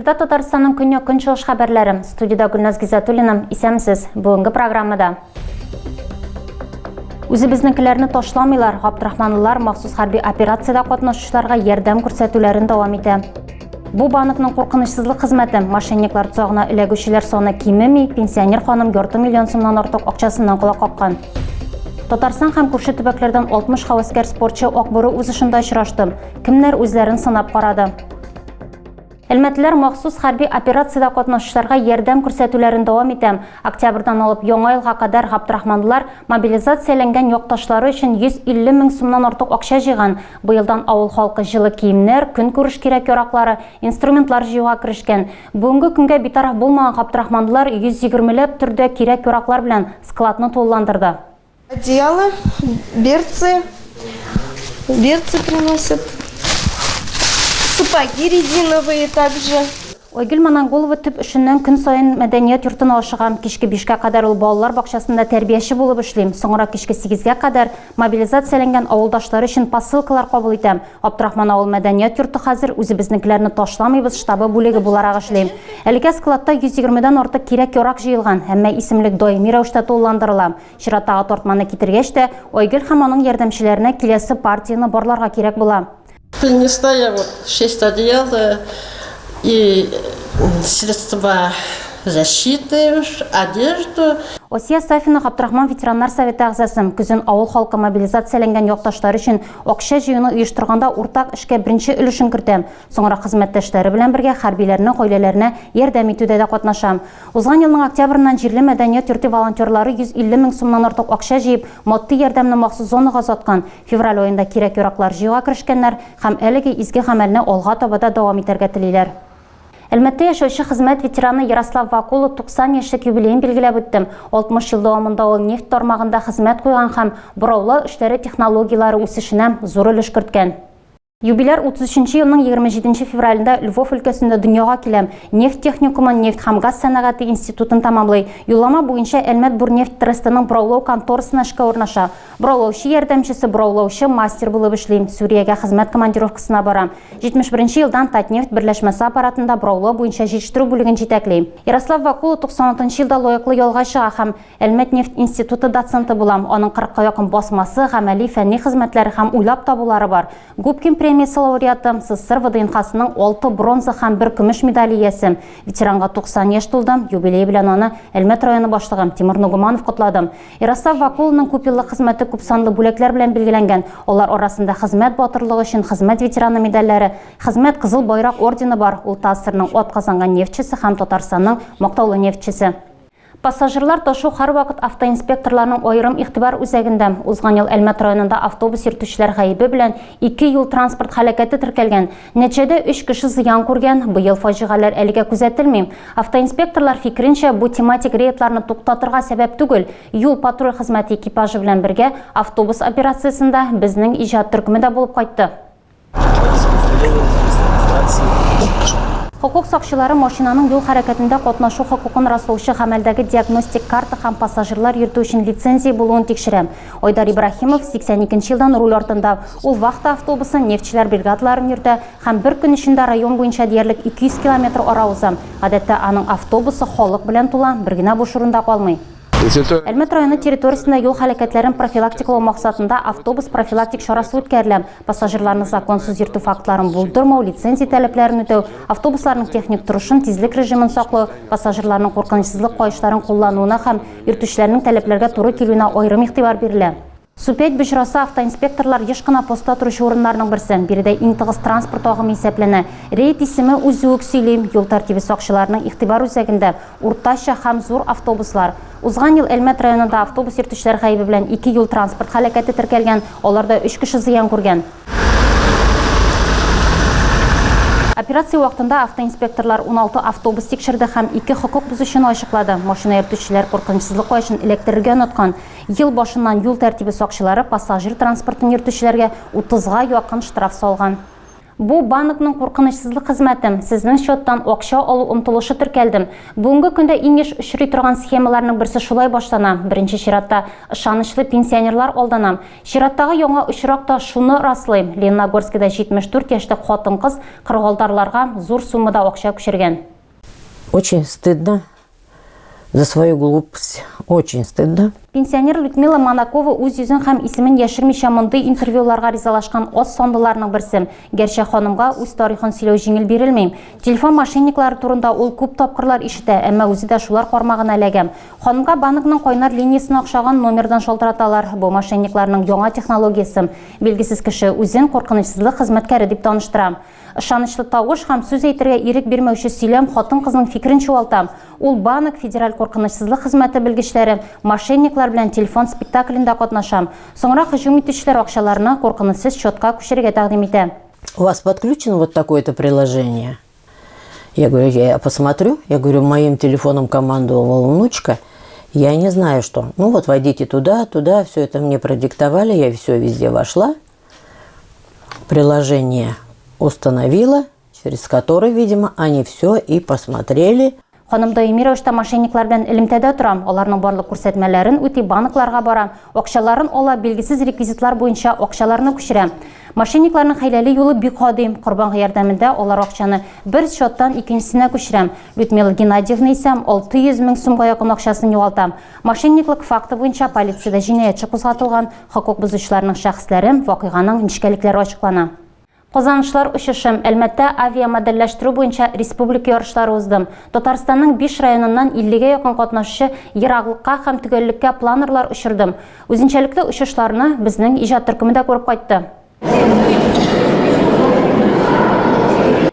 Эфирда Татарстанның көньяк-көнчыгыш хәбәрләре. Студиядә Гөлназ Гизатуллина. Исәнмесез. Бүгенге программада. Үзебезнекеләрне ташламыйлар. Габдрахманлылар махсус хәрби операциядә катнашучыларга ярдәм күрсәтүләрен дәвам итә. Бу банкның куркынычсызлык хезмәте мошенниклар тозагына эләгүчеләр саны кимеми, пенсионер ханым ярты миллион сумнан артык акчасыннан колак каккан. Татарстан һәм күрше төбәкләрдән 60 һәвәскәр спортчы Акбүре узышында очрашты. Кемнәр үзләрен сынап карады? Әлмәтлеләр махсус хәрби операциядә катнашучыларга ярдәм күрсәтүләрен дәвам итә. Октябрьдан алып Яңа елга кадәр габдрахманлылар мобилизацияләнгән якташлары өчен 150 мең сумнан артык акча җыйган. Быелдан авыл халкы җылы киемнәр, көнкүреш кирәк-яраклары, инструментлар җыюга керешкән. Бүгенге көнгә битараф булмаган габдрахманлылар 120 ләп төрдә кирәк-яраклар белән складны тулыландырды. Одеяло, берцы, берцы приносят, сапоги резиновые также. Айгөл Мананголова төп эшеннән көн саен мәдәният йортына ашыга. Кичке бишкә кадәр ул балалар бакчасында тәрбияче булып эшли. Соңрак кичке сигезгә кадәр мобилизацияләнгән авылдашлары өчен посылкалар кабул итә. Абдрахман авыл мәдәният йорты хәзер Үзебезнекеләрне ташламыйбыз штабы бүлеге буларак эшли. Әлегә складта 120 дән артык кирәк-ярак җыелган, әмма исемлек даими рәвештә тулыландырыла. Чираттагы тартманы китергәч тә, Айгөл һәм аның ярдәмчеләренә киләсе партияне барларга кирәк була. Принесла я вот шесть одеял и средства защиты, одежду. Асия Сафина Габдрахман ветераннар советы әгъзасы. Көзен авыл халкы мобилизацияләнгән якташлар өчен акча җыюны оештырганда уртак эшкә беренче өлешен кертә. Соңрак хезмәттәшләре белән бергә хәрбиләрнең гаиләләренә ярдәм итүдә дә катнаша. Узган елның октябреннән җирле мәдәният йорты волонтерлары 150 мең сумнан артык акча җыеп, матди ярдәмне махсус зонага озаткан. Февраль аенда кирәк-яраклар җыюга керешкәннәр һәм әлеге изге гамәлне алга таба да дәвам итәргә телиләр. Әлмәттә яшәүче хезмәт ветераны Ярослав Вакула 90 яшьлек юбилеен билгеләп үтте. 60 ел дәвамында ул нефть тармагында хезмәт куйган һәм бораулау эшләре технологияләре үсешенә зур өлеш керткән. Юбиляр 33 нче елның 27 нче февралендә Львов өлкәсендә дөньяга килә. Нефть техникумын, нефть һәм газ сәнәгате институтын тәмамлый. Юллама буенча Әлмәт Бурнефть трестының бораулау конторасына эшкә урнаша. Бораулаучы ярдәмчесе, бораулаучы мастер булып эшли. Сүриягә хезмәт командировкасына бара. 71 нче елдан Татнефть берләшмәсе аппаратында бораулау буенча җитештерү бүлеген җитәкли. Ярослав Вакула 96 нчы елда лаеклы ялга чыга һәм Әлмәт нефть институты доценты була. Аның кырыкка якын басмасы, гамәли фәнни хезмәтләре һәм уйлап табулары бар. Губкин премиясе лауреаты, СССР ВДНХсының алты бронза һәм бер көмеш медале иясе. Ветеранга 90 яшь тулды. Юбилее белән аны Әлмәт районы башлыгы Тимур Нугуманов котлады. Ярослав Вакуловның күпьеллык хезмәте күпсанлы бүләкләр белән билгеләнгән. Алар арасында Хезмәт батырлыгы өчен Хезмәт ветераны медальләре, Хезмәт Кызыл Байрак ордены бар. Ул ТАССРның атказанган нефтьчесе һәм Татарстанның мактаулы нефтьчесе. Пассажирлар ташу һәрвакыт автоинспекторларның аерым игътибар үзәгендә. Узган ел Әлмәт районында автобус йөртүчеләр гаебе белән ике юл-транспорт һәлакәте теркәлгән. Нәтиҗәдә өч кеше зыян күргән. Быел фаҗигаләр әлегә күзәтелми. Автоинспекторлар фикеренчә, бу тематик рейдларны туктатырга сәбәп түгел. Юл-патруль хезмәте экипажы белән бергә автобус операциясендә безнең иҗат төркеме дә булып кайтты. Хокук сакчылары машинаның юл хәрәкәтендә катнашу хокукын раслаучы гамәлдәге диагностик карта һәм пассажирлар йөртү өчен лицензия булуын тикшерә. Айдар Ибраһимов 82 нче елдан руль артында. Ул вахта автобусын, нефтьчеләр бригадаларын йөртә һәм бер көн эчендә район буенча диярлек 200 километр ара уза. Гадәттә, аның автобусы халык белән тула, бер генә буш урын да калмый. Әлмәт районы территориясендә юл һәлакәтләрен профилактикалау максатында автобус профилактик чарасы үткәрелә. Пассажирларны законсыз йөртү фактларын булдырмау, лицензия таләпләрен үтәү, автобусларның техник торышын, тизлек режимын саклау, пассажирларның куркынычсызлык каешларын куллануына һәм йөртүчеләрнең таләпләргә туры килүенә аерым игътибар бирелә. Супять боҗрасы автоинспекторлар еш кына постта торучы урыннарның берсе. Биредә иң тыгыз транспорт агымы исәпләнә. Рейд исеме үзе үк сөйли, юл тәртибе сакчыларының игътибар үзәгендә, уртача һәм зур автобуслар. Узган ел Әлмәт районында автобус йөртүчеләр гаебе белән ике юл-транспорт һәлакәте теркәлгән, аларда өч кеше зыян күргән. Операция вакытында автоинспекторлар 16 автобус тикшерде һәм ике хокук бозучыны ачыклады. Машина йөртүчеләр куркынычсызлык каешын эләктерергә оныткан. Ел башыннан юл тәртибе сакчылары пассажир транспортын йөртүчеләргә 30 га якын штраф салган. Бу банкның куркынычсызлык хезмәте, сезнең счеттан акча алу омтылышы теркәлде. Бүгенге көндә иң еш очрый торган схемаларның берсе шулай башлана. Беренче чиратта, ышанычлы пенсионерлар алдана. Чираттагы яңа очрак та шуны раслый. Лениногорскида 74 яшьлек хатын-кыз кырыгалдарларга зур суммада акча күчергән. Очень стыдно за свою глупость. Очень стыдно. Пенсионер Людмила Монакова үз йөзен һәм исемен яшермичә мондый интервьюларга ризалашкан аз санлыларның берсе. Гәрчә ханымга үз тарихын сөйләү җиңел бирелми. Телефон мошенниклары турында ул күп тапкырлар ишетә, әмма үзе дә шулар кармагына эләгә. Ханымга банкның кайнар линиясенә охшаган номердан шалтыраталар. Бу мошенникларның яңа технологиясе. Билгесез кеше үзен куркынычсызлык хезмәткәре дип таныштыра. Ышанычлы тавыш һәм сүз әйтергә ирек бирмәүче сөйләм хатын-кызның фикерен чуалта. Ул банк, федераль куркынычсызлык хезмәте белгечләре, мошенниклар белән телефон спектаклендә катнаша. Соңрак һөҗүм итүчеләр акчаларны куркынычсыз счетка күчерергә тәкъдим итә. У вас подключено вот такое-то приложение? Я говорю, я посмотрю. Я говорю, моим телефоном командовала внучка. Я не знаю, что. Ну вот, войдите туда, туда, все это мне продиктовали, я все везде вошла. Приложение установила, через которое, видимо, они все и посмотрели. Ханым даими рәвештә мошенниклар белән элемтәдә тора. Аларның барлык күрсәтмәләрен үти, банкларга бара, акчаларын ала, билгесез реквизитлар буенча акчаларны күчерә. Мошенникларның хәйләле юлы бик гади. Корбан ярдәмендә алар акчаны бер счеттан икенчесенә күчерә. Людмила Геннадьевна исә 600 мең сумга якын акчасын югалта. Мошенниклык факты буенча полициядә җинаять эше кузгатылган, хокук бозучыларның шәхесләре, вакыйганың нечкәлекләре ачыклана. Казанышлар очышы, Әлмәттә авиамодельләштерү буенча республика ярышлары узды. Татарстанның биш районыннан 50 гә якын катнашучы ераклыкка һәм төгәллеккә планерлар очырды. Үзенчәлекле очышларны безнең иҗат төркеме дә күреп кайтты.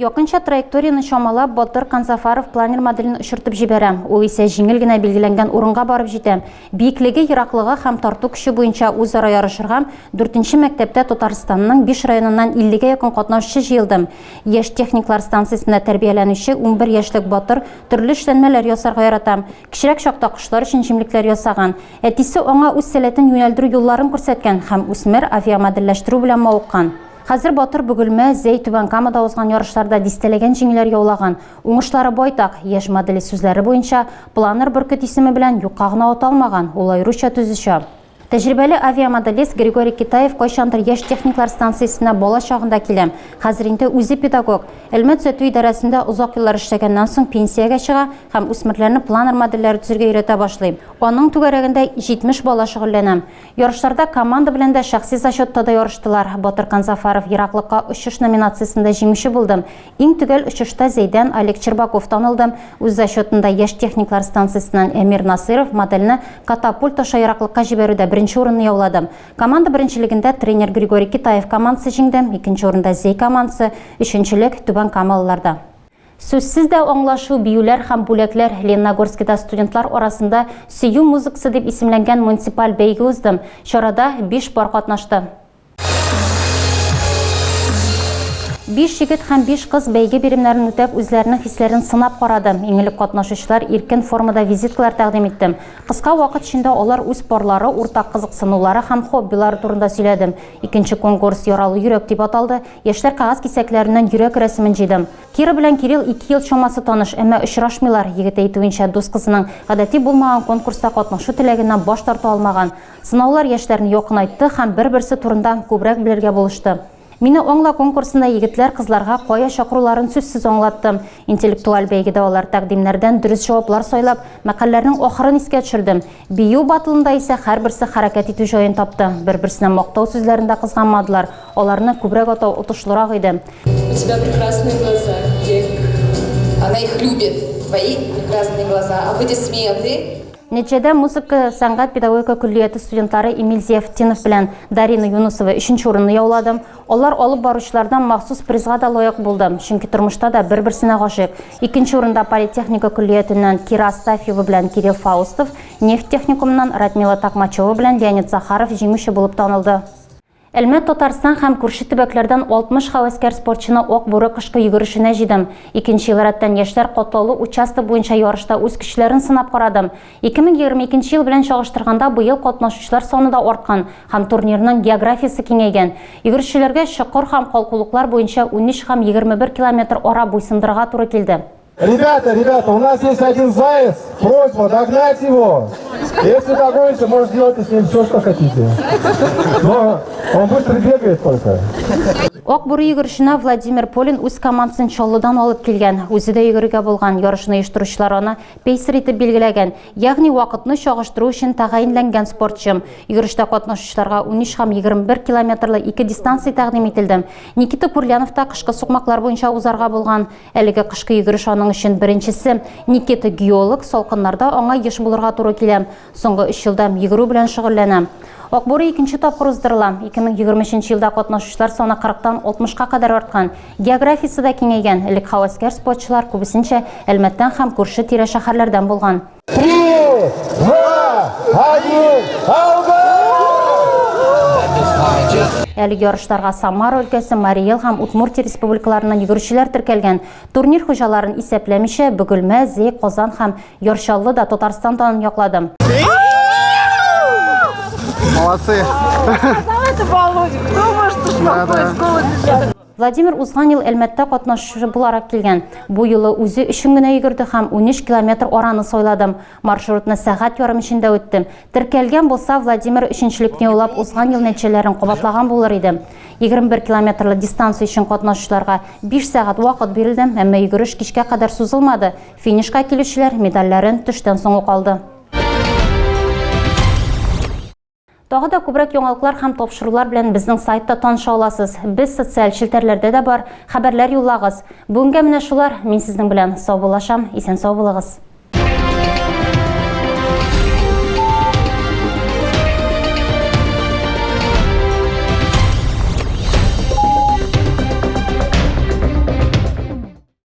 Якынча траекторияне чамалап, Батыр Канзафаров планер моделен очыртып җибәрә. Ул исә җиңел генә билгеләнгән урынга барып җитә. Биеклеге, ераклыгы һәм тарту көче буенча үзара ярышырга дүртенче мәктәптә Татарстанның биш районыннан 50 гә якын катнашучы җыелды. Яшь техниклар станциясендә тәрбияләнүче 11 яшьлек Батыр төрле эшләнмәләр ясарга ярата. Кечерәк чакта кошлар өчен җимлекләр ясаган. Әтисе аңа үз сәләтен юнәлдерү юлларын күрсәткән һәм үсмер авиамодельләштерү белән мавыккан. Хәзер Батыр Бөгелмә, Зәй, Түбән Камада узган ярышларда дистәләгән җиңүләр яулаган. Уңышлары байтак. Яшь моделист сүзләре буенча, планер бөркет исеме белән юкка гына аталмаган, ул аеруча төз оча. Тәҗрибәле авиамоделист Григорий Китаев кайчандыр яшь техниклар станциясенә бала чагында килә. Хәзер инде үзе педагог. Әлмәт төзәтү идарәсендә озак еллар эшләгәннән соң пенсиягә чыга һәм үсмерләрне планер модельләре төзергә өйрәтә башлый. Аның түгәрәгендә 70 бала шөгыльләнә. Ярышларда команда белән дә, шәхси зачетта да ярыштылар. Батыр Канзафаров ераклыкка очыш номинациясендә җиңүче булды. Иң төгәл очышта Зәйдән Олег Щербаков танылды. Үз зачетында яшь техниклар станциясеннән Әмир Насыйров модельне катапульт аша ераклыкка җибәрүдә беренче урынны яулады. Команда беренчелегендә тренер Григорий Китаев командасы җиңде, икенче урында Зәй командасы, өченчелек, түбәнкамалыларда. Сүзсез дә аңлашу, биюләр һәм бүләкләр Лениногорскида студентлар арасында Сөю музыкасы дип исемләнгән муниципаль бәйге узды. Чарада биш пар катнашты. Биш егет һәм биш кыз бәйге биремнәрен үтәп, үзләренең хисләрен сынап карады. Иң элек катнашучылар иркен формада визиткалар тәкъдим итте. Кыска вакыт эчендә алар үз парлары, уртак кызыксынулары һәм хоббилары турында сөйләде. Икенче конкурс Яралы йөрәк дип аталды. Яшьләр кәгазь кисәкләреннән йөрәк рәсемен җыйды. Кира белән Кирилл ике ел чамасы таныш, әмма очрашмыйлар. Егет әйтүенчә, дус кызының гадәти булмаган конкурста катнашу теләгеннән баш тарта алмаган. Сынаулар яшьләрне якынайтты һәм бер-берсе турында күбрәк белергә булышты. Мине аңла конкурсында егетләр кызларга кая чакыруларын сүзсез аңлатты. Интеллектуаль бәйгедә алар тәкъдимнәрдән дөрес җаваплар сайлап, мәкальләрнең ахырын искә төшерде. Бию баттлында исә һәрберсе хәрәкәт итү җаен тапты. Бер-берсенә мактау сүзләрен дә кызганмадылар. Аларны күбрәк атау отышлырак иде. У тебя прекрасные глаза, детка. Она их любит, твои прекрасные глаза. Аплодисменты. Нәтиҗәдә музыка сәнгать педагогика көллияте студентлары Эмиль Зиафтдинов белән Дарина Юнусова өченче урынны яулады. Алар алып баручылардан махсус призга да лаек булды, чөнки тормышта да бер-берсенә гашыйк. Икенче урында политехника көллиятеннән Кира Астафьева белән Кирилл Фаустов, нефть техникумыннан Радмила Такмачева белән Леонид Захаров җиңүче булып танылды. Әлмәт, Татарстан һәм күрше төбәкләрдән 60 һәвәскәр спортчыны Ак бүре кышкы йөгерешенә җыйдым. Икенче ел рәттән яшьләр катлаулы участок буенча ярышта үз көчләрен сынап карады. 2022 ел белән чагыштырганда быел катнашучылар саны да арткан һәм турнирның географиясе киңәйгән. Йөгерешчеләргә чокыр һәм калкулыклар буенча 13 һәм 21 километр ара буйсындырырга туры килде. Ребята, ребята, у нас есть один заяц, просьба догнать его. Если догоните, можете делать с ним все, что хотите. Но он быстро бегает только. Ак бүре йөгерешенә Владимир Полин үз командасын Чаллыдан алып килгән. Үзе дә йөгерергә булган. Ярышны оештыручылар аны пейсер итеп билгеләгән. Ягъни вакытны чагыштыру өчен тәгаенләнгән спортчы. Йөгерештә катнашучыларга 13 һәм 21 километрлы ике дистанция тәкъдим ителде. Никита Курлянов та кышкы сукмаклар буенча узарга булган. Әлеге кышкы йөгереш аның өчен беренчесе. Никита геолог, салкыннарда аңа еш булырга туры килә. Соңгы өч елда йөгерү белән шөгыльләнә. Акбүре икенче тапкыр уздырыла. 2023 елда катнашучылар саны 40-тан 60-ка кадәр арткан. Географиясе дә киңәйгән. Элек һәвәскәр спортчылар күбесенчә Әлмәттән һәм күрше-тирә шәһәрләрдән булган. Три, два, один, алга! Әлеге ярышларга Самара өлкәсе, Марий Эл һәм Удмуртия республикаларыннан йөгерүчеләр теркәлгән. Турнир хуҗаларын исәпләмичә, Бөгелмә, Зәй, Казан һәм Яр Чаллы да Татарстан данын яклады. Молодцы! Это Володя, кто может уж Да, да. Владимир узган ел Әлмәттә катнашучы буларак килгән. Бу юлы үзе өчен генә йөгерде һәм 13 километр араны сайладым. Маршрутны сәгать ярым эчендә үттем. Теркәлгән булса, Владимир өченчелекне яулап, узган ел нәтиҗәләрен кабатлаган булыр иде. 21 километрлы дистанция өчен катнашучыларга 5 сәгать вакыт бирелде, әмма йөгереш кичкә кадәр сузылмады. Финишка килүчеләр медальләрен төштән соң ук алды. Тагы да күбрәк яңалыклар һәм тапшырулар белән безнең сайтта таныша аласыз. Без социаль челтәрләрдә дә бар. Хәбәрләр юллагыз. Бүгенгә менә шулар. Мин сезнең белән саубуллашам. Исән-сау булыгыз.